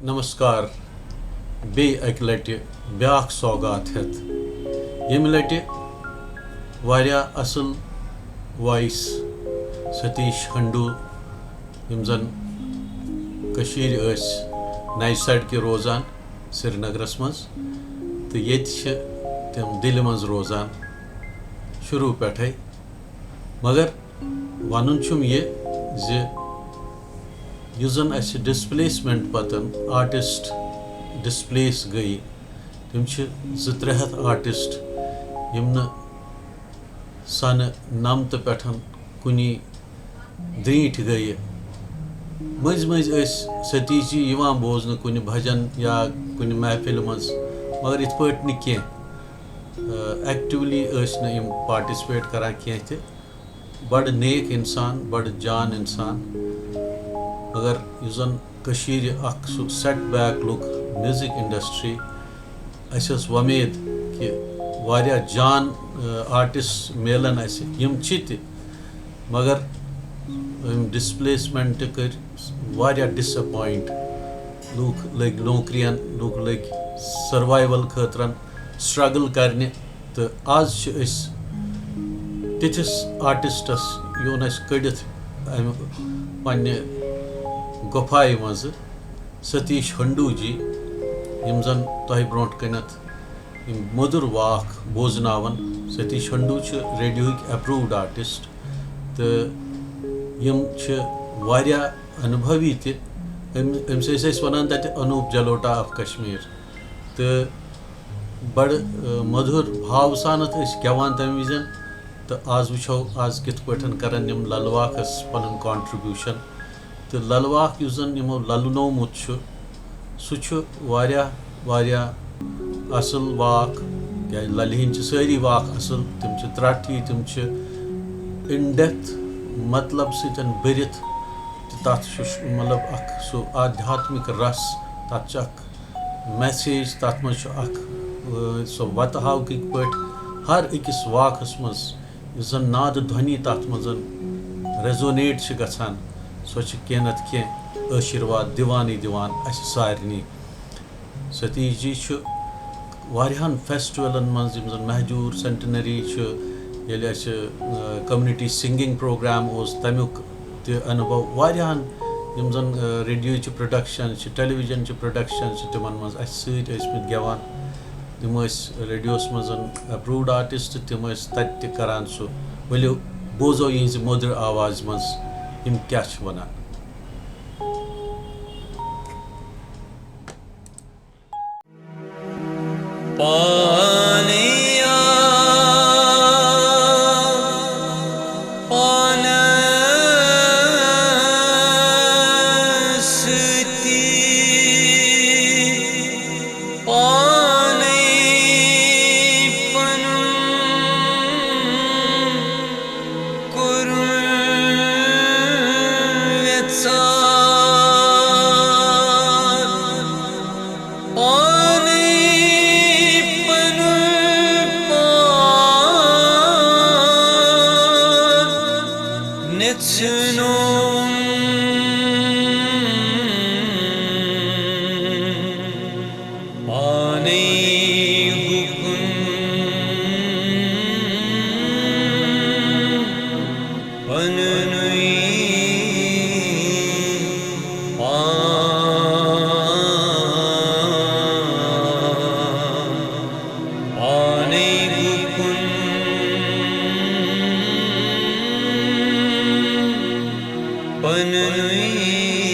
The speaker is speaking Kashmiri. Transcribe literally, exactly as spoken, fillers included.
نمسکار، بیٚیہِ اَکہِ لَٹہِ بیٛاکھ سوغات ہٮ۪تھ۔ ییٚمہِ لَٹہِ واریاہ اَصٕل وائس ستیش ہنڈو، یِم زَن کٔشیٖرِ ٲسۍ نَیہِ سڑکہِ روزان سرینگرَس منٛز، تہٕ ییٚتہِ چھِ تِم دِلہِ منٛز روزان شروٗع پٮ۪ٹھَے۔ مگر وَنُن چھُم یہِ زِ یُس زَن اَسہِ ڈسپلیسمنٹ پَتَن آرٹسٹ ڈسپلیس گٔیہِ، تِم چھِ زٕ ترٛےٚ ہَتھ آرٹسٹ، یِم نہٕ سَنہٕ نَمتہٕ پٮ۪ٹھ کُنی درٛیٖنٛٹھۍ گٔیہِ۔ مٔنٛزۍ مٔنٛزۍ ٲسۍ ستیش جی یِوان بوزنہٕ کُنہِ بھجن یا کُنہِ محفِلہِ منٛز، مگر یِتھ پٲٹھۍ نہٕ کینٛہہ۔ ایکٹیولی ٲسۍ نہٕ یِم پارٹیسپیٹ کران کینٛہہ تہِ۔ بڑٕ نیک انسان، بڑٕ جان انسان۔ مگر یُس زن کٔشیٖرِ اکھ سُہ سیٹ بیک لوٚگ میوزک انڈسٹری، اَسہِ ٲس وۄمید کہِ واریاہ جان، آ، آرٹسٹ میلن اَسہِ، یِم چھِ تہِ، مگر أمۍ ڈسپلیسمنٹ کٔرۍ واریاہ ڈس اپوینٹ۔ لوٗکھ لٔگۍ نوکرین، لوٗکھ لٔگۍ سروائیول خٲطرٕ سٹرگل کرنہِ، تہٕ آز چھِ أسۍ تِتھِس آرٹسٹس یُن اَسہِ کٔڑِتھ اَمہِ پننہِ گۄپھایہِ منٛزٕ، ستیش ہنڈو جی، یِم زن تۄہہِ برونٛٹھ کنٮ۪تھ یِم مٔدُر واکھ بوزناوان۔ ستیش ہنڈو چھِ ریڈیوہٕکۍ اپرووڈ آرٹسٹ، تہٕ یِم چھِ واریاہ انوبھوی تہِ۔ أمۍ أمِس ٲسۍ أسۍ ونان تتہِ انوپ جلوٹا آف کشمیر۔ تہٕ بڑٕ، آ، مٔدُر بھاو سانتھ ٲسۍ گٮ۪وان تمہِ وِزٮ۪ن۔ تہٕ آز وٕچھو آز کِتھ پٲٹھۍ کرن یِم للواکھس پنُن کانٹریبیوشن۔ تہٕ للواکھ یُس زن یِمو للنومُت چھُ، سُہ چھُ واریاہ واریاہ اصل واکھ۔ کیازِ للہِ ہٕنٛدۍ چھِ سٲری واکھ اصل، تِم چھِ ترٛٹھ ہی، تِم چھِ ان ڈیپتھ مطلب سۭتۍ بٔرِتھ۔ تہٕ تتھ چھُ ش-، مطلب اکھ سُہ آدھیاتمک رس، تتھ چھُ اکھ میسیج، تتھ منٛز چھُ اکھ، آ، سُہ وتہٕ ہاو کِتھ پٲٹھۍ ہر أکِس واکھس منٛز یُس زن نادٕ دھونی تتھ منٛز ریزونیٹ چھِ گژھان، سۄ چھِ کینٛہہ نتہٕ کینٛہہ آشیٖرواد دِوانٕے دِوان اسہِ سارنٕے۔ ستیش جی چھُ واریاہن فیسٹیولن منٛز، یِم زن مہجور سینٹنری چھُ، ییٚلہِ اسہِ، آ، کمیونٹی سنگنگ پروگرام اوس، تمیُک تہِ انوبھو۔ واریاہن یِم زن، آ، ریڈیوچہِ پروڈکشن چھِ، ٹیلی ویژن چہِ پروڈکشن چھِ، تِمن منٛز اسہِ سۭتۍ ٲسۍ مٕتۍ گٮ۪وان۔ تِم ٲسۍ ریڈیوس منٛز اپرووڈ آرٹسٹ، تِم ٲسۍ تتہِ تہِ کران سُہ۔ ؤلِو بوزو یِہنٛزِ مٔدرِ آوازِ منٛز یِم کیٛاہ چھِ ونان۔ پانیا، پانس سۭتی، پانے پنُن کوٚرُن ویژھان۔ پانے پنُن پان نژھنوم، پانے گُپن پننُے پان، پانے گُپن پننُے